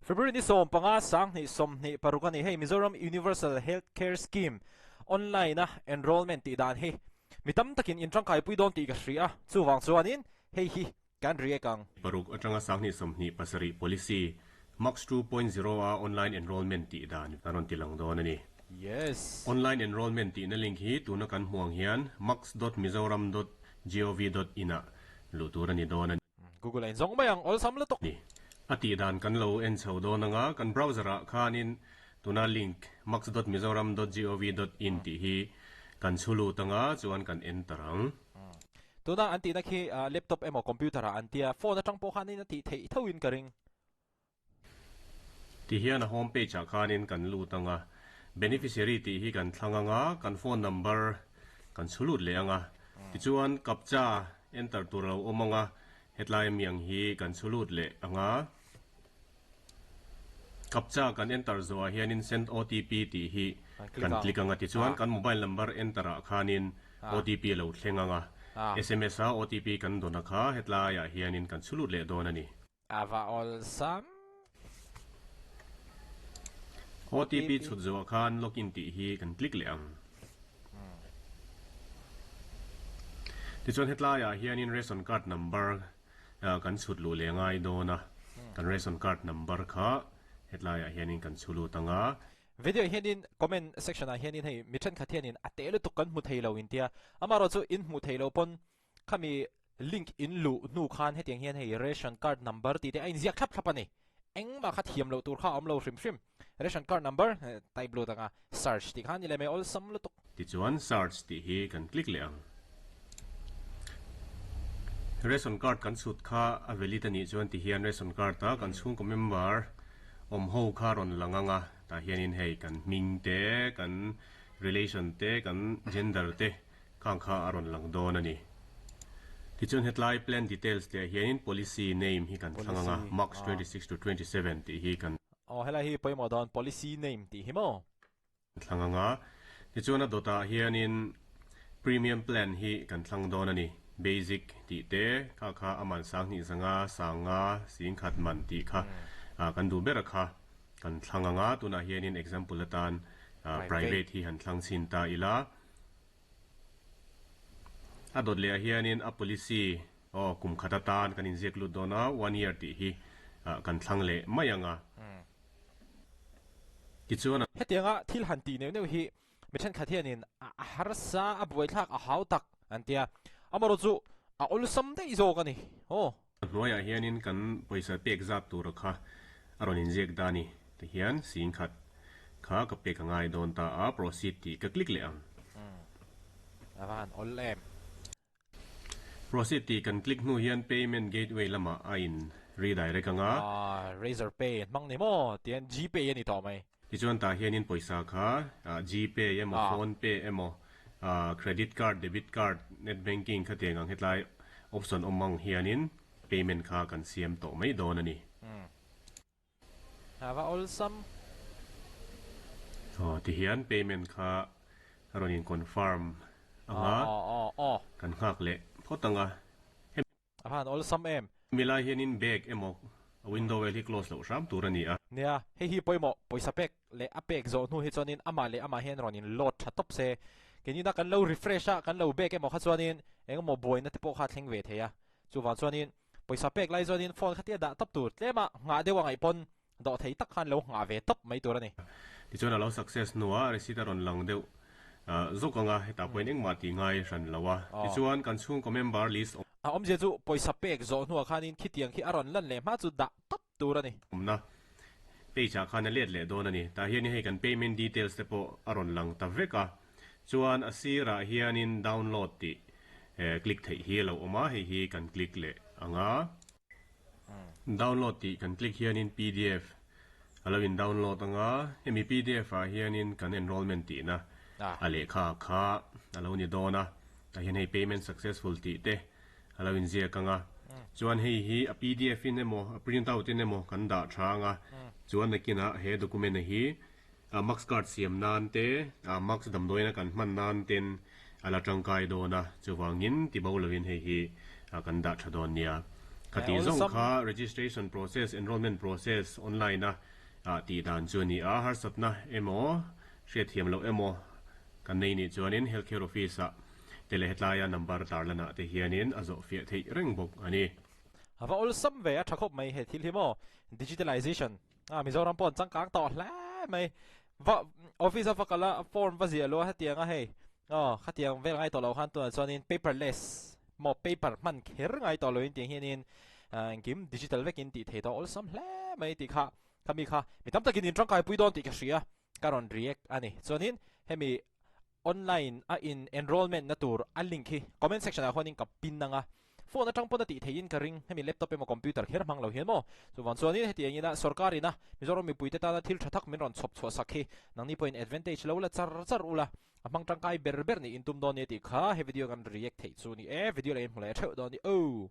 February ni 15 2026 a ni. Hei Mizoram Universal Health Care Scheme online a enrollment tih dan hi mi tam takin in tangkaipui dawn tih ka hria a, chuvang chuanin hei hi kan react ang. Paruk atanga 2027 policy Max 2.0 a online enrollment tih dan kan rawn ti lang dawn a ni. Yes. Online enrollment tihna link hi tuna kan hmuh ang hian max dot mizoram dot gov dot in ah luh tur a ni dawn a ni. Google a inzawng mai ang, awlsam lutuk. Ni. A tih dan kan lo en chho dawn anga kan browser ah khanin tuna link max dot mizoram dot gov dot in tih hi kan chhu lut anga chuan kan enter ang. Tuna an tihna khi laptop emaw computer ah an tia, phone atang pawh khanin a tih theih tho in ka ring. Ti hian a home page ah khanin kan lut anga, beneficiary tih hi kan thlang anga, kan phone number kan chhu lut leh anga, tichuan captcha enter tur a lo awm anga, hetlai ami ang hi kan chhu lut leh anga, captcha kan enter zawh ah hianin send OTP tih hi kan click anga, tichuan kan mobile number enter ah khanin OTP a lo thleng anga, sms a OTP kan dawn a kha hetlai ah hianin kan chhu lut leh dawn a ni. A va awlsam. OTP chhut zawh ah khan login tih hi kan click leh ang. Tichuan hetlai ah hianin ration card number kan chhut luh leh ngai dawn a, kan ration card number kha hetlai ah hianin kan chhu lut ang a. Video ah hianin comment section ah hianin hei mi thenkhat hianin a teh lutuk kan hmu thei lo intia, amaherawhchu in hmuh theih loh pawn Khami link in luh hnu khan hetiang hian hei ration card number tih te a inziak thlap thlap a ni. Engmah kha thiam loh tur kha a awm lo hrim hrim. Ration card number type lut anga search tih kha ni leh mai awlsam lutuk. Tichuan search tih hi kan click leh ang. Ration card kan chhut kha a valid a nih chuan ti hian ration card a kan chhungkaw member awm ho kha rawn lang ang a, tah hianin hei kan hming te, kan relation te, kan gender te, Khang kha a rawn lang dawn a ni. Tichuan hetlai plan details tih ah hianin policy name hi kan thlang ang a, March 26 to 27 tih hi kan. Aw helai hi pawimawh dawn policy name tih hi maw? Thlang ang a. Tichuan a dawtah hianin premium plan hi kan thlang dawn a ni. Basic tih te kha kha a man 2000 zanga sanga 10,000 man tih kha kan duh ber a kha kan thlang ang a. Tunah hianin example atan private hi han thlang chhin ta ila. A dawt leh ah hianin a policy aw kum khat atan kan inziak lut dawn a, one year tih hi kan thlang leh mai ang a. Tichuan a. Hetianga thil han tih neuh neuh hi mi thenkhat hianin a harsa, a buaithlak, a hau tak an tia. Amaherawhchu chu a awlsam daih zawk a ni. Aw. A hnuaiah hianin kan pawisa pek zat tura kha a rawn inziak da ni tihian 10,000 kha ka pek a ngai dawn ta a, proceed tih ka click leh ang. A va han awl em. Proceed tih kan click hnu hian payment gateway lamah a in redirect ang a. Razor pay an hmang ni maw? Tihian Gpay a ni tawh mai. Tichuan tah hianin pawisa kha Gpay emaw Phone pay emaw credit card, debit card, net banking khatiang ang hetlai option awm ang hianin payment kha kan siam tawh mai dawn a ni. A va awlsam. Aw tihian payment kha a rawn in confirm ang a, kan nghak leh phawt ang a. A han awlsam em? Milai hianin bag emaw a window vel hi close loh hram tur a ni a. Nia, hei hi pawimawh, pawisa pek leh a pek zawh hnu hi chuanin amah leh amah hian rawn in load tha tawp se. Keini na kan lo refresh a, kan lo bag emaw kha chuanin eng emaw buaina te pawh kha a thleng ve thei a. Chuvang chuanin pawisa pek lai chuanin phone kha tia dah tawp tur, tlema nghah deuh a ngaih pawn dawh thei tak khan lo nghah ve tawp mai tur a ni. Tichuan a lo success hnuah receipt a rawn lang deuh zawk ang a, hetah pawhin engmah tih ngai hran lo a. Tichuan kan chhungkaw member list awm. A awmzia chu pawisa pek zawh hnuah khanin khitiang khi a rawn lan leh hma chu dah tawp tur a ni. Awmna page ah khan a let leh dawn a ni. Tah hianin hei kan payment details te pawh a rawn lang ta vek a. Chuan a sirah hianin download tih click theih hi a lo awm a, hei hi kan click leh ang a. Download tih kan click hianin pdf a lo in download ang a, hemi pdf ah hianin kan enrollment tihna a lehkha kha a lo ni dawn a, tah hian hei payment successful tih te a lo inziak ang a, chuan hei hi a pdf in emaw a print out in emaw kan dah tha ang a, chuan nakinah he document a hi Max card siam nan te, max damdawiina kan hman nan ten a la tangkai dawn a, chuvangin ti bo lovin hei hi kan dah tha dawn nia. Khati zawng kha registration process, enrollment process online a tih dan chu a ni a, harsatna emaw hriatthiam loh emaw kan nei nih chuanin Healthcare Office ah te leh hetlaia number tarlanah te hianin a zawh fiah theih reng bawk a ni. A va awlsam ve a tha khawp mai he thil hi maw digitalization a Mizoram pawh an changkang tawh hle mai va office a va kal a form va ziah luah hetiang a hei aw khatiang vel ngai tawh loh khan tunah chuanin paperless maw paper hman kher ngai tawh loin tiang hianin engkim digital vekin tih thei tawh awlsam hle mai tih kha khami kha mi tam takin in tangkai pui dawn tih ka hria ka rawn react a ni chuanin hemi Online a in enrollment na tur a link hi comment section ah khuanin ka pin ang a, phone atang pawn a tih theihin ka ring, hemi laptop emaw computer kher hmang lo hian maw? Chuvang chuanin hetiang ina sorkar ina Mizoram mipuite tana thil tha thak min rawn chhawp chhuah sak hi nangni pawhin advantage lo la char char ula, a hmang tangkai ber ber nih in tum dawn nia tih kha he video kan react theih chu ni e, video leh in hmu leh theuh dawn ni o.